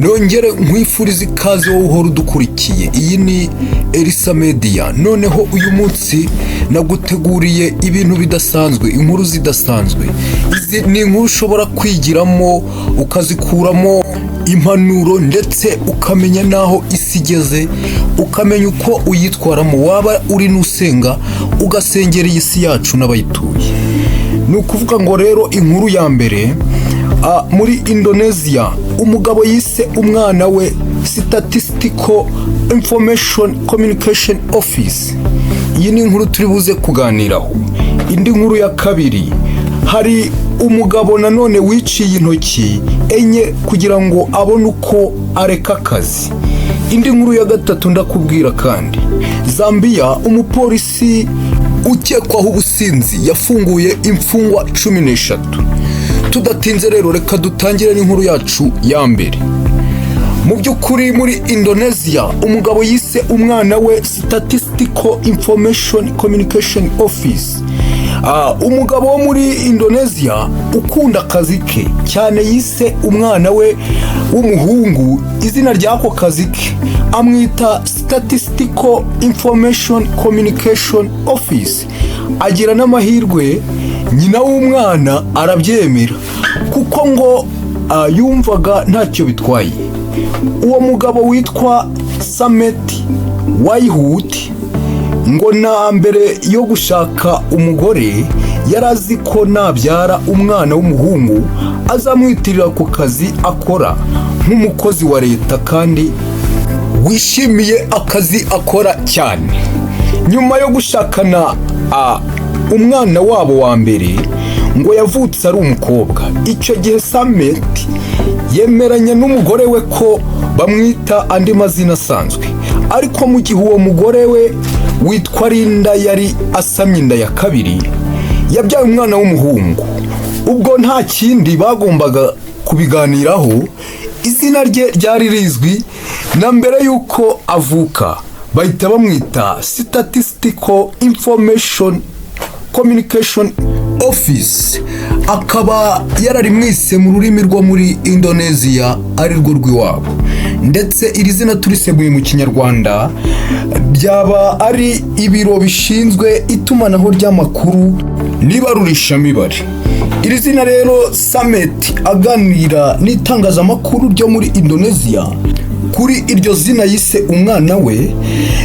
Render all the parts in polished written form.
Nongere nkwifuriza ikaze wowe uhora udukurikiye. Iyi ni Elisa Media. Noneho uyu munsi naguteguriye ibintu bidasanzwe, inkuru zidasanzwe. Izi ni inkuru ushobora kwigiramo, ukazikuramo impanuro, ndetse ukamenya n'aho isi igeze, ukamenya uko uyitwaramo. Waba uri n'usenga, ugasengera iyi si yacu n'abayituye. Ni ukuvuga ngo rero inkuru ya mbere, muri Indonesia umugabo yise umwana we Statistical Information Communication Office. Iyi ni inkuru turi buze kuganiraho. Indi nkuru ya kabiri, hari umugabo nanone wiciye intoki enye kugira ngo abone uko areka akazi. Indi nkuru ya gatatu ndakubwira kandi Zambia, umupolisi ukekwaho ubusinzi yafunguye imfungwa 13. Tudatinze rero, reka dutangire n'inkuru yacu ya mbere. Mu by'ukuri muri Indonesia umugabo yise umwana we Statistical Information Communication Office. Umugabo wo muri Indonesia ukunda akazi ke cyane yise umwana we w'umuhungu izina ry'ako kazi ke, amwita Statistical Information Communication Office. Agira n'amahirwe nyina w'umwana arabyemera, kuko ngo yumvaga ntacyo bitwaye. Uwo mugabo witwa Samet Wayihut ngo na mbere yo gushaka umugore yari azi ko nabyara umwana w'umuhungu azamwitirira ku kazi akora nk'umukozi wa leta, kandi wishimiye akazi akora cyane. Nyuma yo gushakana, umwana wabo wa mbere ngo yavutse ari umukobwa. Icyo gihe Samet yemeranya n'umugore we ko bamwita andi mazina asanzwe, ariko mu gihe uwo mugore we witwa Linda yari asamye inda ya kabiri, yabyaye umwana w'umuhungu. Ubwo nta kindi bagombaga kubiganiraho, izina rye ryari rizwi na mbere y'uko avuka, bahita bamwita Statistical Information Communication Office, akaba yararimwise mu rurimi rwo muri Indonesia ari rwo rw'iwabo. Ndetse iri zina turiseguye mu Kinyarwanda byaba ari ibiro bishinzwe itumanaho ry'amakuru n'ibarurishamibare. Iri zina rero, Samet aganira n'itangazamakuru ryo muri Indonesia kuri iryo zina yise umwana we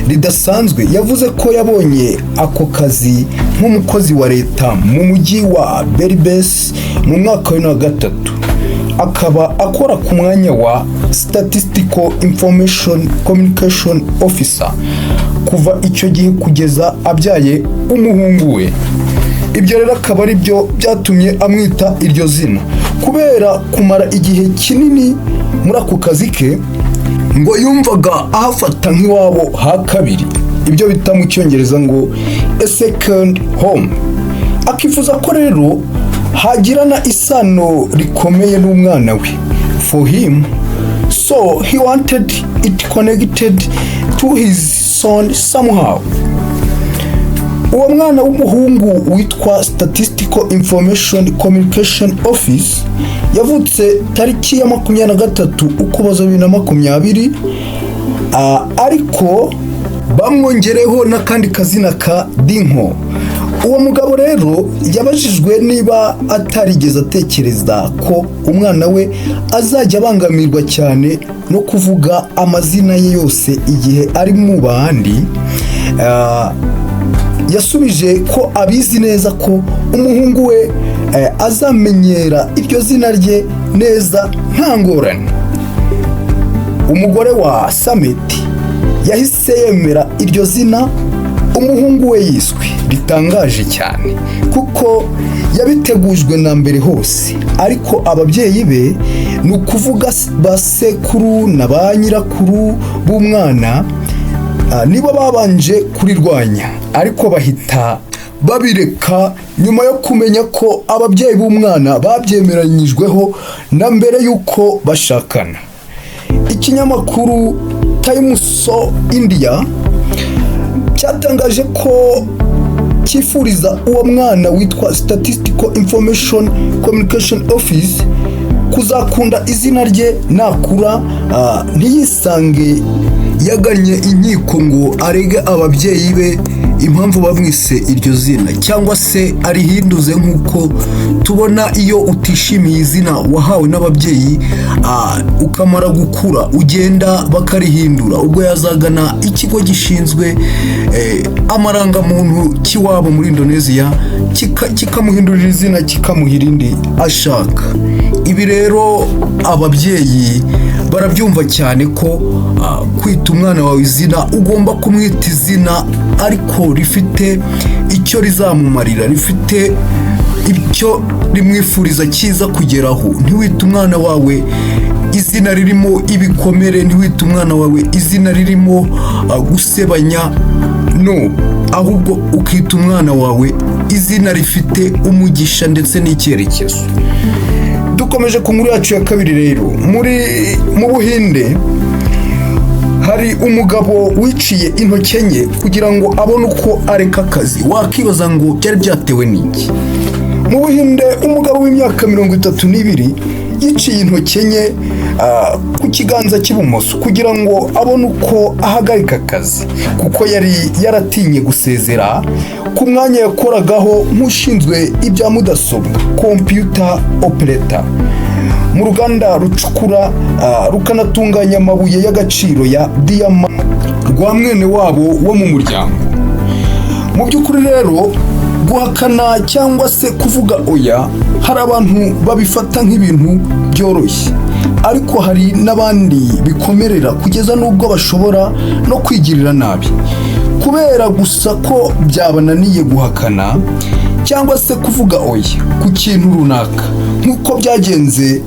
ridasanzwe, yavuze ko yabonye ako kazi nk'umukozi wa leta mu mujyi wa Brebes mu mwaka wa 2003, akaba akora ku mwanya wa Statistical Information Communication Officer kuva icyo gihe kugeza abyaye umuhungu we. Ibyo rero akaba ari byo byatumye amwita iryo zina. Kubera kumara igihe kinini muri ako kazi ke, ngo yumvaga ahafata nk'iwabo ha kabiri, ibyo bita mu Cyongereza ngo a second home, akifuza ko rero hagirana isano rikomeye n'umwana we. For him, so he wanted it connected to his son somehow. Uwo mwana w'umuhungu witwa Statistical Information Communication Office yavutse tariki ya 23 Ukuboza 2020, ariko bamwongereho n'akandi kazina ka Dinko. Uwo mugabo rero yabajijwe niba atarigeze atekereza ko umwana we azajya abangamirwa cyane no kuvuga amazina ye yose igihe ari mu bandi. Yasubije ko abizi neza ko umuhungu we azamenyera iryo zina rye neza nta ngorane. Umugore wa Sameti yahise yemera iryo zina umuhungu we yiswe ritangaje cyane, kuko yabitegujwe na mbere hose, ariko ababyeyi be, ni ukuvuga ba sekuru na ba nyirakuru b'umwana, nibo babanje kurirwanya, ariko bahita babireka nyuma yo kumenya ko ababyeyi b'umwana babyemeranyijweho na mbere y'uko bashakana. Ikinyamakuru Times of India cyatangaje ko cyifuriza uwo mwana witwa Statistical Information Communication Office. Kuzakunda izina rye nakura, ntiyisange yagannye inkiko ngo arege ababyeyi be impamvu bamwise iryo zina, cyangwa se arihinduze, nk'uko tubona iyo utishimiye izina wahawe n'ababyeyi, ukamara gukura ugenda bakarihindura. Ubwo yazagana ikigo gishinzwe amarangamuntu cy'iwabo muri Indonesia, kikamuhindurira izina, kikamuha irindi ashaka. Ibi rero ababyeyi barabyumva cyane ko kwita umwana wawe izina, ugomba kumwita izina ariko rifite icyo rizamumarira, rifite icyo rimwifuriza cyiza kugeraho. Ntiwite umwana wawe izina ririmo ibikomere, ntiwite umwana wawe izina ririmo gusebanya, no ahubwo ukita umwana wawe izina rifite umugisha ndetse n'icyerekezo. Dukomeje ku nkuru yacu ya kabiri rero, mu Buhinde hari umugabo wiciye intoki enye kugira ngo abone uko areka akazi. Wakibaza ngo byari byatewe n'iki? Mu Buhinde, umugabo w'imyaka 32 yiciye intoki enye ku kiganza cy'ibumoso kugira ngo abone uko ahagarika akazi, kuko yari yaratinye gusezera ku mwanya yakoragaho nk'ushinzwe ibya mudasobwa, computer operator, mu ruganda rucukura rukanatunganya amabuye y'agaciro ya diyama rwa mwene wabo wo mu muryango. Mu by'ukuri rero, guhakana cyangwa se kuvuga oya, hari abantu babifata nk'ibintu byoroshye, ariko hari n'abandi bikomerera kugeza n'ubwo bashobora no kwigirira nabi kubera gusa ko byabananiye guhakana cyangwa se kuvuga oya ku kintu runaka, nk'uko byagenze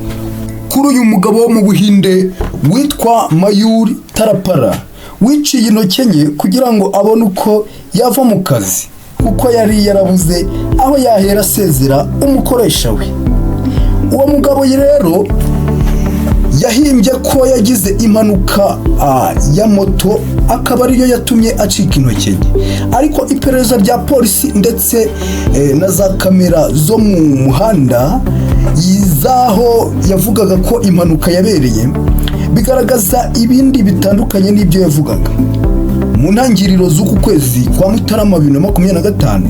kuri uyu mugabo wo mu Buhinde witwa Mayuri Tarapara, wiciye intoki enye kugira ngo abone uko yava mu kazi, kuko yari yarabuze aho yahera asezera umukoresha we. Uwo mugabo rero yahimbye ko yagize impanuka ya moto, akaba ariyo yatumye acika intoki enye. Ariko iperereza rya polisi ndetse na za kamera zo mu muhanda z'aho yavugaga ko impanuka yabereye bigaragaza ibindi bitandukanye n'ibyo yavugaga. Mu ntangiriro z'uku kwezi kwa Mutarama 2025,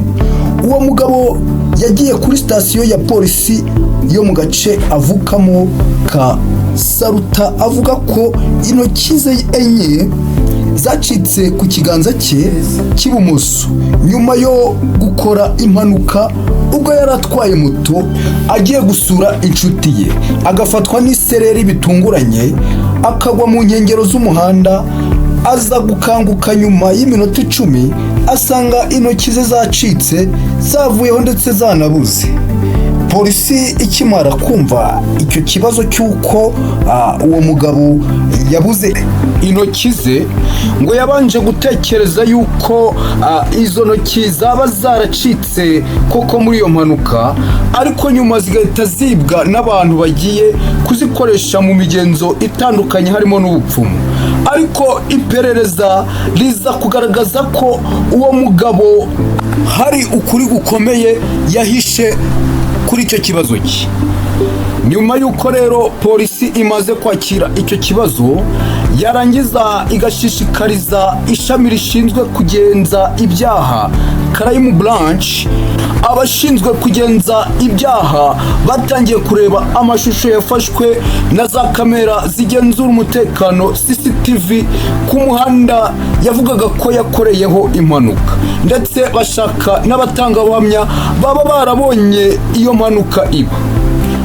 uwo mugabo yagiye kuri sitasiyo ya polisi yo mu gace avukamo ka Saruta, avuga ko intoki ze enye zacitse ku kiganza cye cy'ibumoso nyuma yo gukora impanuka ubwo yari atwaye moto agiye gusura inshuti ye, agafatwa n'isereri bitunguranye, akagwa mu nkengero z'umuhanda. Aza gukanguka nyuma y'iminota 10, asanga intoki ze zacitse, zavuyeho ndetse zanabuze. Polisi ikimara kumva icyo kibazo cy'uko uwo mugabo yabuze intoki ze, ngo yabanje gutekereza yuko izo ntoki zaba zaracitse koko muri iyo mpanuka, ariko nyuma zigahita zibwa n'abantu bagiye kuzikoresha mu migenzo itandukanye, harimo n'ubupfumu. Ariko iperereza riza kugaragaza ko uwo mugabo hari ukuri gukomeye yahishe kuri icyo kibazo cye. Nyuma y'uko rero polisi imaze kwakira icyo kibazo, yarangiza igashishikariza ishami rishinzwe kugenza ibyaha, Crime Branch, abashinzwe kugenza ibyaha batangiye kureba amashusho yafashwe na za kamera zigenzura umutekano, CCTV, ku muhanda yavugaga ko yakoreyeho impanuka, ndetse bashaka n'abatangabuhamya baba barabonye iyo mpanuka iba.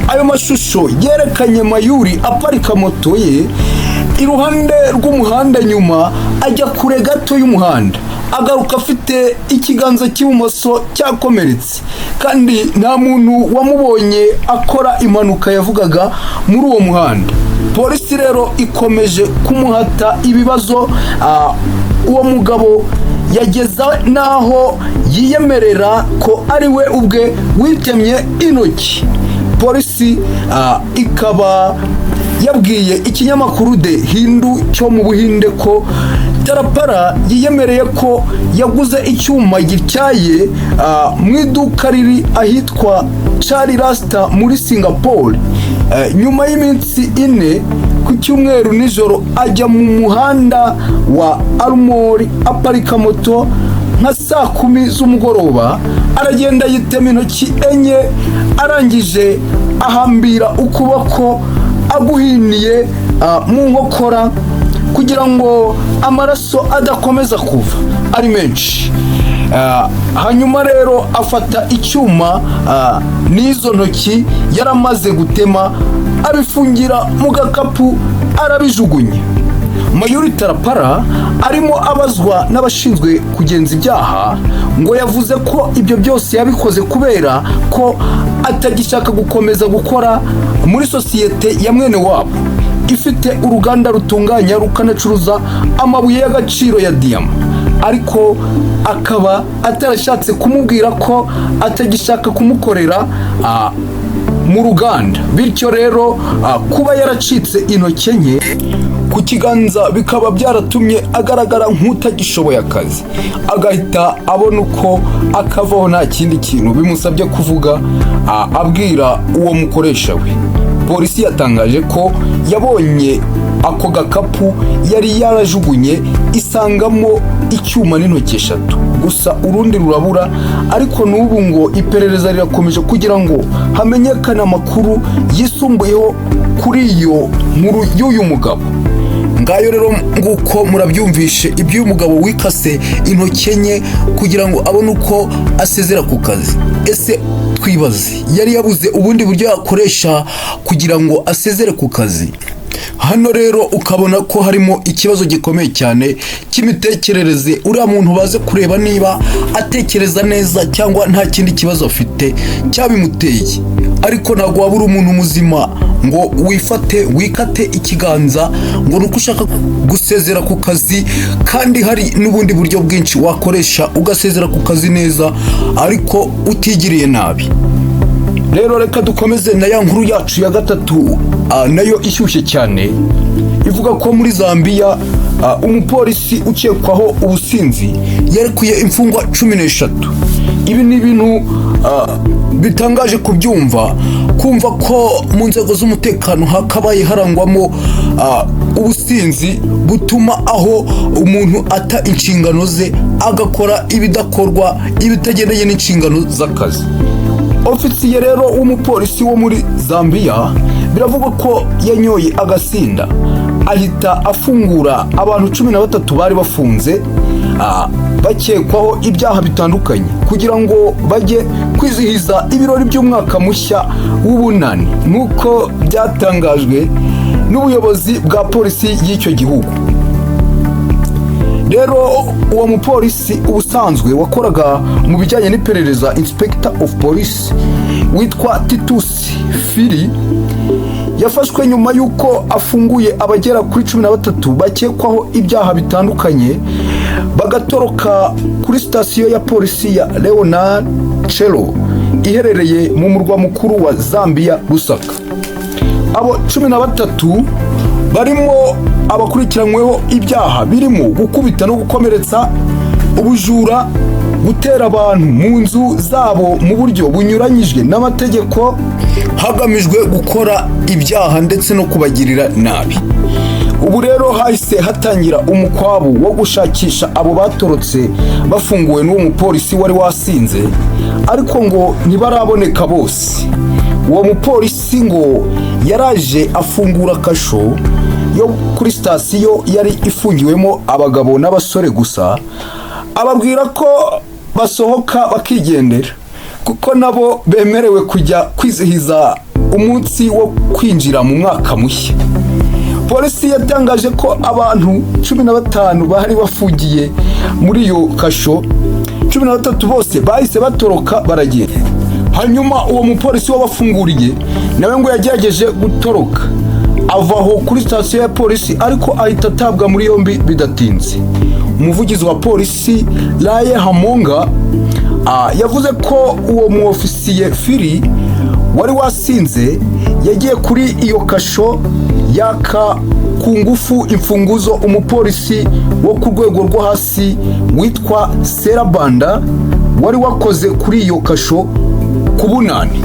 Ayo mashusho yerekanye Mayuri aparika moto ye iruhande rw'umuhanda, nyuma ajya kure gato y'umuhanda, agaruka afite ikiganza cy'ibumoso cyakomeretse, kandi nta muntu wamubonye akora impanuka yavugaga muri uwo muhanda. Polisi rero ikomeje kumuhata ibibazo. Uwo mugabo yageza n'aho yiyemerera ko ari we ubwe witemye intoki. Polisi ikaba yabwiye ikinyamakuru The Hindu cyo mu Buhinde ko Tarapara yiyemereye ko yaguze icyuma gityaye mu iduka riri ahitwa Chari Rasta muri Singapore. Nyuma y'iminsi 4, ku cyumweru nijoro, ajya mu muhanda wa Arumori, aparika moto nka saa 10 z'umugoroba, aragenda yitema intoki enye, arangije ahambira ukuboko aguhiniye mu nkokora kugira ngo amaraso adakomeza kuva ari menshi. Hanyuma rero afata icyuma n'izo ntoki yaramaze gutema, abifungira mu gakapu, arabijugunya. Mayuri Tarapara arimo abazwa n'abashinzwe kugenza ibyaha, ngo yavuze ko ibyo byose yabikoze kubera ko atagishaka gukomeza gukora muri sosiyete ya mwene wabo ifite uruganda rutunganya rukanacuruza amabuye y'agaciro ya diyama, ariko akaba atarashatse kumubwira ko atagishaka kumukorera mu ruganda. Bityo rero kuba yaracitse intoki enye ku kiganza bikaba byaratumye agaragara nk'utagishoboye akazi, agahita abona uko akavaho nta kindi kintu bimusabye kuvuga abwira uwo mukoresha we. Polisi yatangaje ko yabonye ako gakapu yari yarajugunye, isangamo icyuma n'intoki eshatu gusa, urundi rurabura. Ariko n'ubu ngo iperereza rirakomeje kugira ngo hamenyekane amakuru yisumbuyeho kuri iyo nkuru y'uyu mugabo. Ngayo rero, nguko murabyumvishe iby'uyu mugabo wikase intoki enye kugira ngo abone uko asezera ku kazi. Ese twibaze, yari yabuze ubundi buryo yakoresha kugira ngo asezere ku kazi? Hano rero ukabona ko harimo ikibazo gikomeye cyane cy'imitekerereze. Uriya muntu baze kureba niba atekereza neza cyangwa nta kindi kibazo afite cyabimuteye, ariko ntabwo waba uri umuntu muzima ngo wifate wikate ikiganza ngo ni uko ushaka gusezera ku kazi, kandi hari n'ubundi buryo bwinshi wakoresha ugasezera ku kazi neza ariko utigiriye nabi. Rero reka dukomeze na ya nkuru yacu ya gatatu, nayo ishyushye cyane, ivuga ko muri Zambia umupolisi ukekwaho ubusinzi yarekuye imfungwa 13. Ibi ni ibintu bitangaje kubyumva, kumva ko mu nzego z'umutekano hakabaye harangwamo ubusinzi butuma aho umuntu ata inshingano ze, agakora ibidakorwa, ibitagendanye n'inshingano z'akazi. Ofisiye rero w'umupolisi wo muri Zambia biravugwa ko yanyoye agasinda, ahita afungura abantu 13 bari bafunze bakekwaho ibyaha bitandukanye kugira ngo bajye kwizihiza ibirori by'umwaka mushya w'ubunani, nk'uko byatangajwe n'ubuyobozi bwa polisi y'icyo gihugu. Rero uwo mupolisi ubusanzwe wakoraga mu bijyanye n'iperereza, inspector of police witwa Titus Firi, yafashwe nyuma y'uko afunguye abagera kuri 13 bakekwaho ibyaha bitandukanye, bagatoroka kuri sitasiyo ya polisi ya Leonard Chelo iherereye mu murwa mukuru wa Zambia, Lusaka. Abo 13 barimo abakurikiranyweho ibyaha birimo gukubita no gukomeretsa, ubujura, gutera abantu mu nzu zabo mu buryo bunyuranyije n'amategeko hagamijwe gukora ibyaha ndetse no kubagirira nabi. Ubu rero hahise hatangira umukwabu wo gushakisha abo batorotse bafunguwe n'uwo mupolisi wari wasinze, ariko ngo ntibaraboneka bose. Uwo mupolisi ngo yaraje afungura kasho yo kuri sitasiyo yari ifungiwemo abagabo n'abasore gusa, ababwira ko basohoka bakigendera kuko nabo bemerewe kujya kwizihiza umunsi wo kwinjira mu mwaka mushya. Polisi yatangaje ko abantu 15 bari bafungiye muri iyo kasho, 13 bose bahise batoroka baragenda. Hanyuma uwo mupolisi wabafunguriye nawe ngo yagerageje gutoroka ava aho kuri sitasiyo ya polisi, ariko ahita atabwa muri yombi bidatinze. Umuvugizi wa polisi Raye Hamonga yavuze ko uwo muofisiye Firi wari wasinze yagiye kuri iyo kasho, yaka ku ngufu imfunguzo umupolisi wo ku rwego rwo hasi witwa Serabanda wari wakoze kuri iyo kasho ku bunani.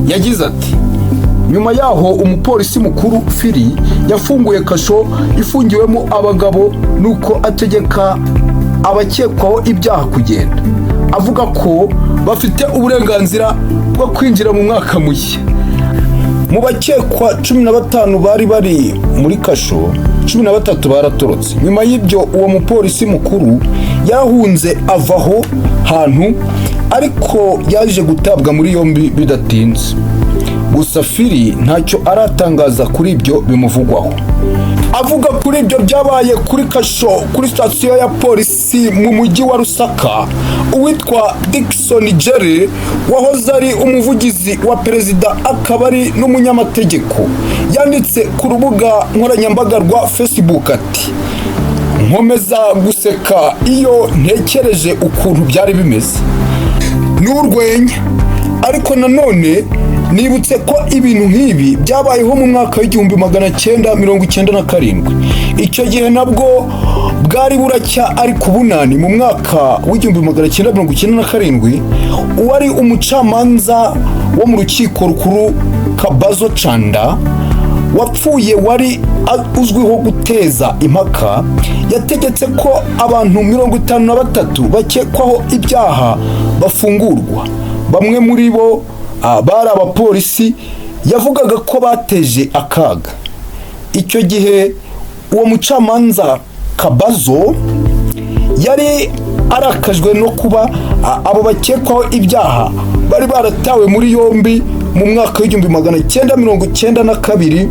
Yagize ati: Nyuma yaho umupolisi mukuru Firi yafunguye kasho ifungiwemo abagabo, nuko ategeka abakekwaho ibyaha kugenda, avuga ko bafite uburenganzira bwo kwinjira mu mwaka mushya. Mu bakekwa 15 bari bari muri kasho, 13 baratorotse. Nyuma y'ibyo uwo mupolisi mukuru yarahunze ava aho hantu, ariko yaje gutabwa muri yombi bidatinze. Gusa Firi ntacyo aratangaza kuri ibyo bimuvugwaho. Avuga kuri ibyo byabaye kuri kasho kuri sitasiyo ya polisi mu mujyi wa Lusaka, uwitwa Dickson Jere, wahoze ari umuvugizi wa perezida akaba ari n'umunyamategeko, yanditse ku rubuga nkoranyambaga rwa Facebook ati: "Nkomeza guseka iyo ntekereje ukuntu byari bimeze. Ni urwenya, ariko nanone nibutse ko ibintu nk'ibi byabayeho mu mwaka w'1997. Icyo gihe nabwo bwari buracya ari ku bunani. Mu mwaka w'1997, uwari umucamanza wo mu rukiko rukuru Kabazo Chanda wapfuye, wari uzwiho guteza impaka, yategetse ko abantu 53 bakekwaho ibyaha bafungurwa. Bamwe muri bo bari abapolisi yavugaga ko bateje akaga. Icyo gihe uwo mucamanza Kabazo yari arakajwe no kuba abo bakekwaho ibyaha bari baratawe muri yombi mu mwaka w'1992,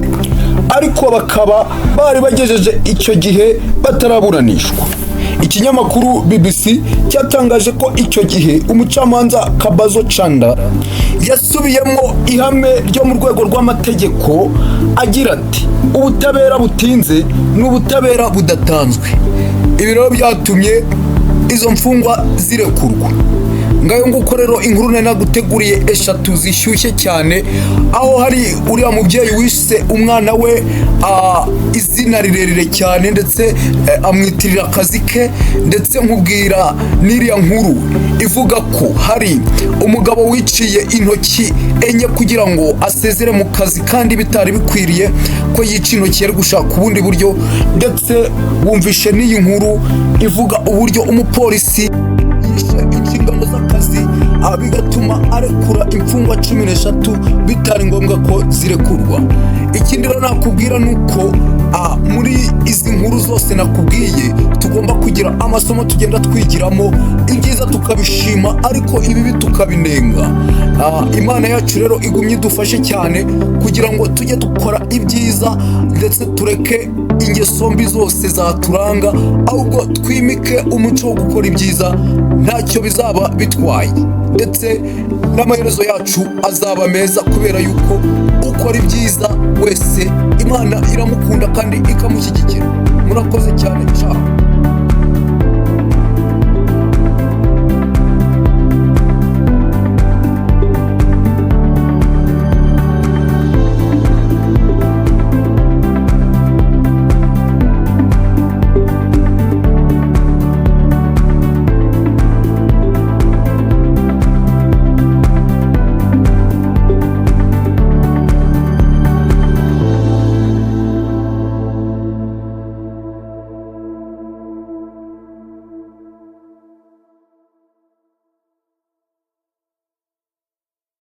ariko bakaba bari bagejeje icyo gihe bataraburanishwa. Ikinyamakuru BBC cyatangaje ko icyo gihe umucamanza Kabazo Chanda yasubiyemo ihame ryo mu rwego rw'amategeko agira ati: 'Ubutabera butinze ni ubutabera budatanzwe.' Ibi rero byatumye izo mfungwa zirekurwa. Ngayo nguko rero inkuru nari naguteguriye eshatu zishyushye cyane, aho hari uriya mubyeyi wise umwana we izina rirerire cyane, ndetse amwitirira akazi ke, ndetse nkubwira n'iriya nkuru ivuga ko hari umugabo wiciye intoki enye kugira ngo asezere mu kazi, kandi bitari bikwiriye ko yica intoki, yari gushaka ubundi buryo. Ndetse wumvishe n'iyi nkuru ivuga uburyo umupolisi yishe inshingano z'akazi, bigatuma arekura imfungwa 13 bitari ngombwa ko zirekurwa. Ikindi rero nakubwira ni uko muri izi nkuru zose nakubwiye tugomba kugira amasomo tugenda twigiramo. Ibyiza tukabishima, ariko ibibi tukabinenga. Imana yacu rero igumye idufashe cyane kugira ngo tujye dukora ibyiza, ndetse tureke ingeso mbi zose zaturanga, ahubwo twimike umuco wo gukora ibyiza. Ntacyo bizaba bitwaye, ndetse n'amaherezo yacu azaba meza, kubera yuko ukora ibyiza wese Imana iramukunda kandi ikamushyigikira. Murakoze cyane, ciao.